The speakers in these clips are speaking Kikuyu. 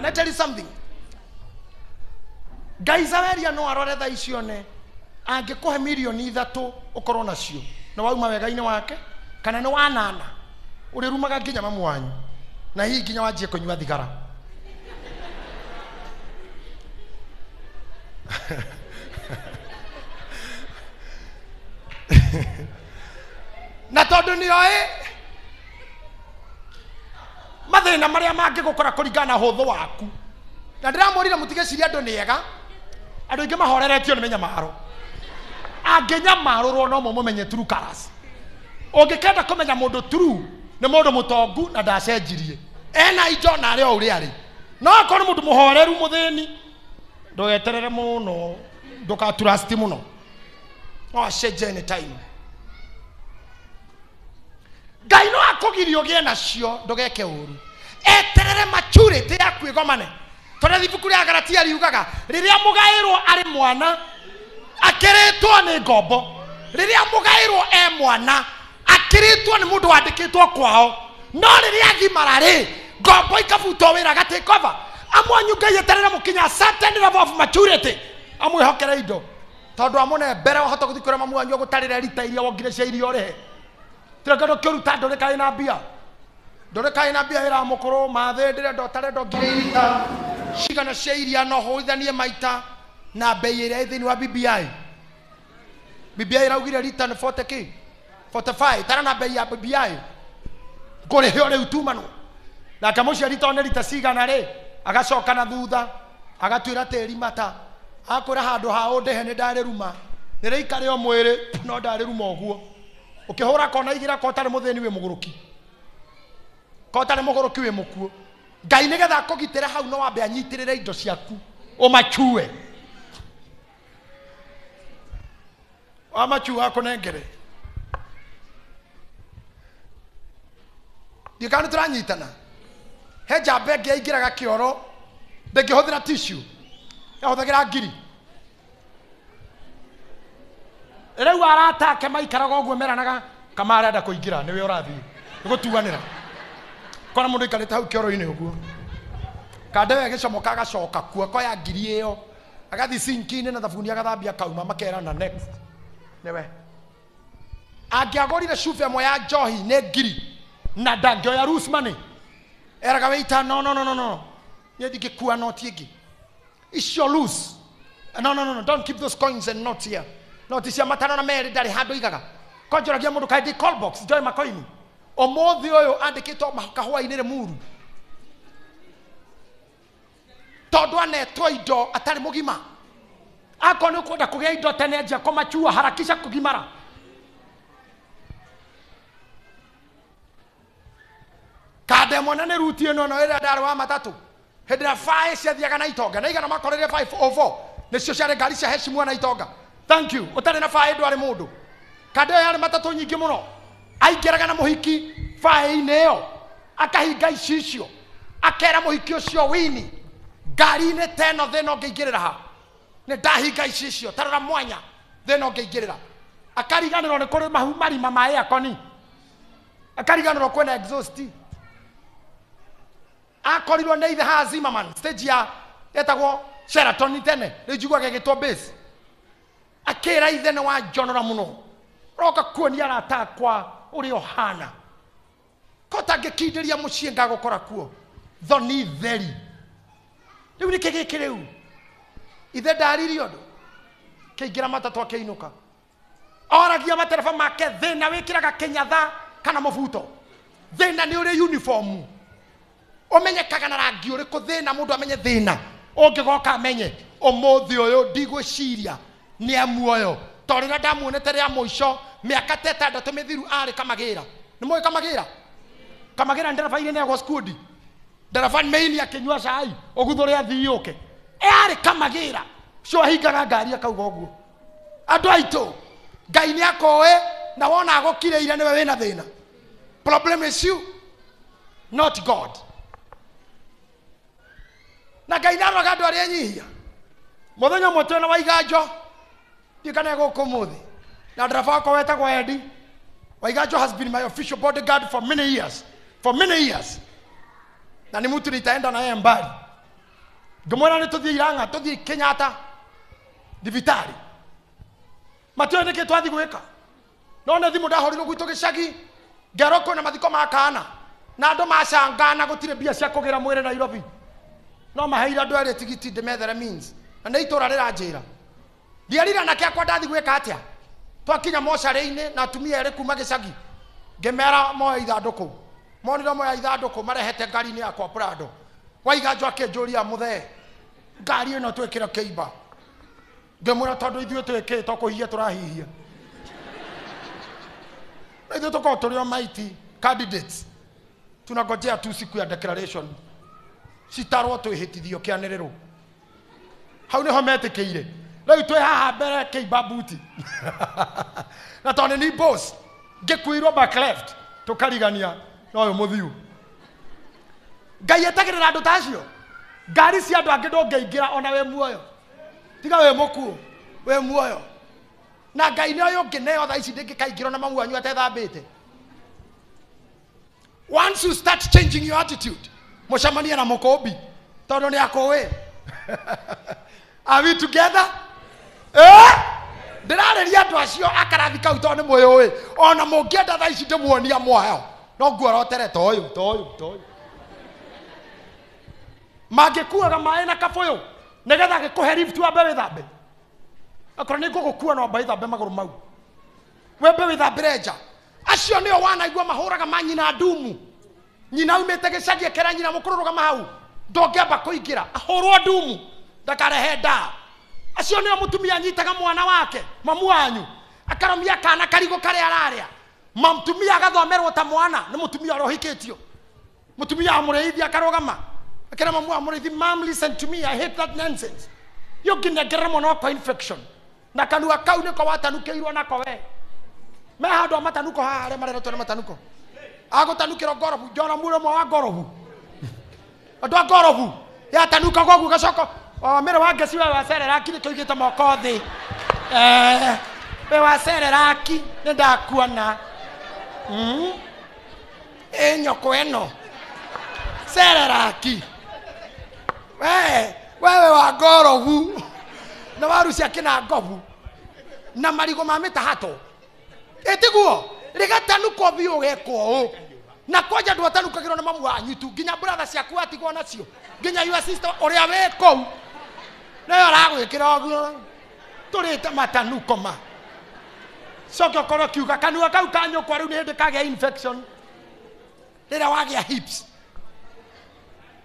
Can I tell you something? Ngai Zaweria no arore thaa icio ne angĩkũhe mirioni 3 ũkorwo nacio na wauma wega-inĩ wake kana nĩ wanana ũrĩrumaga nginya mamu wanyu na hihi nginya wanjie kũnyua thigara. Na tondũ nĩoĩ mathĩna marĩa mangĩgũkora kũringana na hũthũ waku. Na ndĩramwĩrire mũtigecirie andũ nĩ ega, andũ aingĩ mahoreretio nĩ mĩnyamaro. Angĩnyamarũrwo no mũmũmenye true colors. Ũngĩkenda kũmenya mũndũ true nĩ mũndũ mũtongu na ndacenjirie, ena indo na arĩ o ũrĩa arĩ. No akorwo nĩ mũndũ mũhoreru mũthĩni, ndũgeterere mũno, ndũkatrust mũno, no acenjie anytime. Ngai no akũgirie ũgĩe nacio, ndũgeke ũru, eterere maturity yaku ĩgomane. Tondũ ibuku rĩa Galatia riugaga rĩrĩa mũgaĩrwo arĩ mwana akĩrĩtwo nĩ ngombo, rĩrĩa mũgaĩrwo e mwana akĩrĩtwo nĩ mũndũ wandĩkĩtwo kwao, no rĩrĩa agimara rĩ ngombo ikabutwo wĩra agatake over. Amwe anyu Ngai eterere mũkinya certain level of maturity amwĩhokere indo, tondũ amũne mbere wahota gũthiĩ kũrĩa mamu wanyu agũtarĩre rita iria wongire cia irio ũrĩhe. Tira kĩndũ kĩũru ta ndũrĩ kaĩ na mbia, ndũrĩ kaĩ na mbia ĩra mũkũrũ mathĩ ndĩrenda ũtare ndongire rita cigana cia iria no hũithanie maita na bei ĩrĩa ĩ thĩinĩ wa BBI. BBI ĩraugire rita nĩ 40 k 45, tara na bei ya BBI ngũrĩhe o rĩu tumanwo. Nake mũciari tondũ nĩ rita cigana rĩ agacoka na thutha agatuĩra tĩri mata, akwĩra handũ ha ũndĩhe nĩ ndarĩruma, nĩ rĩikare o mwĩrĩ no ndarĩruma ũguo. Ũkĩhũra kona igĩra ko ũtarĩ mũthĩni wĩ mũgũrũki, ko ũtarĩ mũgũrũki wĩ mũkuũ. Ngai nĩgetha akũgitĩre hau no wambe anyitĩrĩre indo ciaku ũmachue, wamachua akũnengere. Ndiũĩ kana nĩtũranyitana. He njamba ĩngĩ yaingĩraga kĩoro ndĩngĩhũthĩra tissue, yahũthagĩra ngiri. Rĩu arata ake maikaraga ũguo meranaga kama arenda kũingĩra nĩwe ũrathiĩ nĩ gũtuanĩra. Kona mũndũ aikarĩte hau kĩoro-inĩ ũguo, kande we gĩcomoka agacoka kuo akoya ngiri ĩyo agathiĩ sinki-inĩ na thabuni agathambia akauma, makerana next nĩwe. Angĩagũrire cuba ĩmwe ya njohi nĩ ngiri na ndangĩoya loose money, eraga waiter no no no no no, niĩ ndingĩkua noti ĩngĩ icio loose, no no no no, don't keep those coins and notes here. Noti cia matano na merĩ ndarĩ handũ igaga. Konjoragia mũndũ kaĩ ndĩ call box njoe makoini. Ũmũthĩ ũyũ andĩkĩtwo kahũa-inĩ Rĩmuru tondũ anetwo indo atarĩ mũgima. Akorwo nĩ ũkwenda kũgĩa indo tene anjia kũmachua, harakisha kũgimara. Kande mwana nĩ ruti ĩno no ĩrĩa ndarĩ wa matatũ hĩndĩ ĩrĩa baĩ ciathiaga na itonga na igana makorire 504 nĩcio ciarĩ ngari cia heshimwa na itonga. Thank you. Ũtarĩ na baĩ ndwarĩ mũndũ. Kande ĩyo yarĩ matatũ nyingĩ mũno, aingĩraga na mũhiki baĩ-inĩ ĩyo akahinga icicio akera mũhiki ũcio wini ngari-inĩ ta ĩno thĩna ũngĩingĩrĩra ha nĩ ndahinga icicio tarora mwanya thĩna ũngĩingĩrĩra. Akariganĩrwo nĩ kũrĩ mahu marima ma aircon, akariganĩrwo kwĩna exhaust. Akorirwo nĩ ithe haha Zimmerman stage ya etagwo Sheraton tene rĩu njiguaga ĩgĩtwo base. Akĩra ithe nĩ wanjonora mũno, ũroka kuonia arata akwa ũrĩa ũhana, ko ũtangĩkindĩria mũciĩ ngagũkora kuo thoni theri. Rĩu nĩkĩ gĩkĩ rĩu ithe ndaririe ũndũ kĩingĩra matatũ akĩinũka, oragia matereba make thĩna wĩkĩraga kĩnyatha kana mũbuto, thĩna nĩ ũrĩ uniform ũmenyekaga na rangi ũrĩkũ, thĩna mũndũ amenye thĩna ũngĩgoka amenye ũmũthĩ ũyũ ndigwĩciria nĩ amuoyo, tondũ rĩrĩa ndamuonete rĩa mũico mĩaka ta ĩtandatũ mĩthiru arĩ Kamagĩra. Nĩ mũĩ Kamagĩra? Kamagĩra nĩ ndereba iria ĩneagwo skundi, ndereba main akĩnyua cai ũguthũre athii ũke, arĩ Kamagĩra cio ahingaga ngari akauga ũguo. Andũ aitũ Ngai nĩ akoe na wona agũkirĩire nĩwe wĩna thĩna. Problem is you, not God. Na Ngai ndaroraga andũ arĩa enyihia. Mũthenya ũmwe twĩna Waiganjo, ndiũĩ kana gũkũ ũmũthĩ, na ndereba wakwa wetagwo Eddie. Waiganjo has been my official bodyguard for many years, for many years. Na ni mtu nitaenda na yeye mbali. Ngĩmwĩra nĩ tũthiĩ Irang'a, tũthiĩ Kenyatta thibitarĩ. Matiũĩ nĩkĩ twathiĩ gwĩka. No nĩ thimũ ndahorirwo gwitũ gĩcagi, ngerwo kwĩna mathiko ma kana na andũ macangana gũtirĩ mbia cia kũgĩra mwĩrĩ Nairobi. No maheire andũ erĩ tigiti ndĩmethere means. Na nĩ itũra rĩranjĩra. Ndiarire anake akwa ndathiĩ gwĩka atĩa. Twakinya mocarĩ-inĩ na atumia erĩ kuma gĩcagi, ngĩmera moe ithandũkũ. Monire moya ithandũkũ marehete ngari-inĩ yakwa Prado. Waiganjo akĩnjũria, mũthee, ngari ĩno twĩkĩre kĩimba. Ngĩmwĩra tondũ ithuĩ twĩkĩte to kũhihia tũrahihia. Na ithuĩ tũkoragwo tũrĩ o maiti candidates. Tunangojea tu siku ya declaration. Citarwo twĩhĩtithio kĩanĩrĩrwo. Hau nĩho metĩkĩire. Rĩu twĩ haha mbere kĩimba buti. Na tondũ nĩ boss, ngĩkuirwo back left, tũkarigania na ũyũ mũthiu. Ngai etagĩrĩra andũ ta acio. Ngari cia andũ angĩ ndũngĩingĩra ona wĩ muoyo. Tiga wĩ mũkuũ, wĩ muoyo. Na Ngai nĩ oĩ ũngĩneo thaa ici ndĩngĩkaingĩra ona mamu wanyu atethambĩte. Once you start changing your attitude, mũcemanie na mũkũmbi tondũ nĩ akũĩ. Are we together? Eh? Ndĩrarĩria andũ acio akarathi kau tondũ nĩ mwĩũĩ. Ona mũngĩenda thaa ici ndĩmuonia mwayo, no nguorotere ta ũyũ, ta ũyũ, ta ũyũ. Mangĩkuaga maĩ na kabũyũ nĩgetha gĩkũhe lift wambe wĩthambe. Akorwo nĩ ngũgũkua no amba wĩthambe magũrũ mau. Wembe wĩthambĩre nja. Acio nĩo wanaigua mahũraga manyina ndumu. Nyina aumĩte gĩcagi akera nyina mũkũrũ rũgama hau, ndũngĩamba kũingĩra, ahũrwo ndumu ndakarehe nda. Acio nĩo mũtumia anyitaga mwana wake, mamu wanyu, akarũmia kana karigũ karĩa ararĩa. Mũtumia agathomerwo ta mwana nĩ mũtumia ũrĩa ũhikĩtio. Mũtumia wa mũrĩithi akarũgama akera mamu wa mũrĩithi, mom listen to me, I hate that nonsense. Yũngĩnengerera mwana wakwa infection na kanua kau nĩko watanukĩirwo nako we. Me handũ a matanuko haha arĩa mareretwo nĩ matanuko. Agũtanukĩrwo ngorobu, njona mũrũmwe wa ngorobu. Andũ a ngorobu yatanuka koguo gacoka, o mĩrĩ wa ngeci we wacerera ki nĩkĩo moko thĩ. We wacerera ki nĩ ndakuona. Ĩ nyoko ĩno. Cerera ki. We, wewe wa ngorobu. Na waru cia kĩna ngobu. Na marigũ ma mĩtahato. Ĩtiguo rĩgatanukwo biũ ũgekwo ũũ. Na kwanja ndwatanukagĩrwo nĩ mamu wanyu tu, nginya brother ciaku watigwo nacio, nginya your sister ũrĩa wĩ kũu nĩwe ũragwĩkĩra ũguo. Tũrĩte matanuko ma. Coke ũkorwo ũkiuga kanua kau ka nyũkwa rĩu nĩ hĩndĩ kagĩa infection. Rĩrĩa wagĩa hips.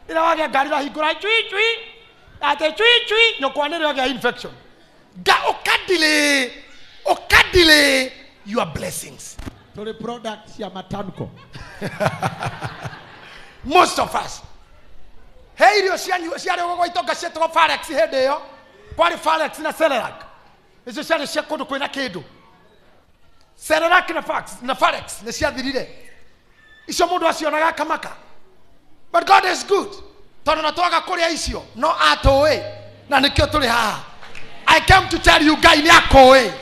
Rĩrĩa wagĩa ngari ũrahingũra chui chui, atĩ chui chui, nyũkwa nĩrĩo agĩa infection. Nga ũkadilĩ, ũkadilĩ your blessings. Tũrĩ products cia matanuko. Most of us. He irio cianyu ciarĩ ũguo gwa itonga cietagwo Farex hĩndĩ ĩyo. Kwarĩ Farex na Cerelac. Icio ciarĩ cia kũndũ kwĩna kĩndũ. Cerelac na Fax na Farex nĩ ciathirire. Icio mũndũ acionaga akamaka. But God is good. Tondũ na twaga kũrĩa icio no atũĩ na nĩkĩo tũrĩ haha. I came to tell you Ngai nĩ akũĩ.